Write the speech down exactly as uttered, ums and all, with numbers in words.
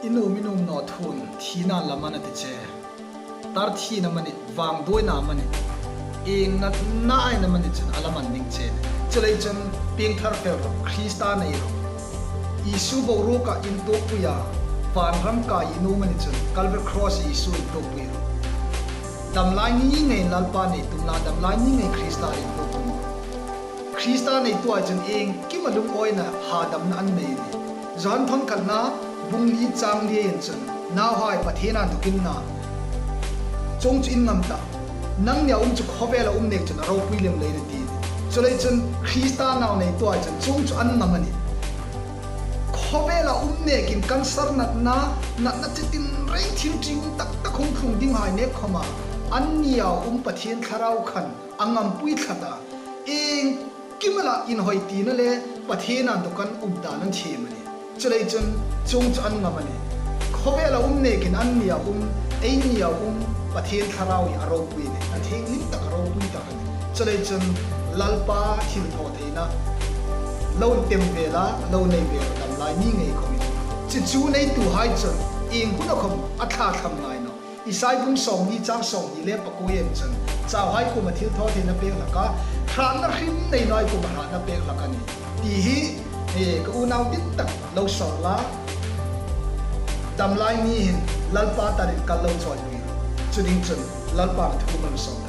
I nuom i nuom naw thuin thina lam a na ti che. Tar thina amanih, vangduoina amanih, ieng natna ei na amanih chun a la man ding che. Chuleiin chun piengthar fel rawh, Krista nei rawh. Isu boruoka intuokpuia, vanram kai i nuom amanih chun Calvary Cross Isu intuokpui rawh. Damlai ni ngei Lalpa nei tum la, damlai ni ngei Krista intuok tum. Krista neituhai chun iengkima lungawina, hadamna an nei a nih. Johan thawn khatna bung li chang li-in chun, nauhai, Pathien an thawkin na, chuong chu in ngam tah. Nangnia um chu khawvela um nek chun a ropui lem leiin a ti. Chuleiin chun Krista nau neituhai chun chuong chu an ngam a nih. Khawvela um nekin cancer natna, natna chi tinreng thil ṭium tak tak hung tlung dinghai nek khawma annia um Pathien Thlarau khan a ngampui tlat a. Iengkima la inhawi tina le Pathien an thawkin um dan an thiem a nih. Chuleiin chun chuong chu an ngam a nih. Khawvela um nekin annia um, einia um Pathien Thlarau hi a ropui a nih. A thienghlim tak, a ropui tak a nih. Chuleiin chun Lalpa thilthawtheina lo tem ve la, lo nei ve la, damlai ni ngei khawmin. Chu chu neituhai chun ieng huna khawm a thlathlam ngai naw. Isai bung sawmli chang sawmli le pakuoin chun, chauhai kuoma thilthawtheina pek hlak a, hratna hrim nei nawhai kuoma hratna pek hlak a nih, ti hi, e, ka unau dit tak lo sawr la, damlai ni hin Lalpa tarin kal lo chawipui. Chu ding chun Lalpan thu malsawm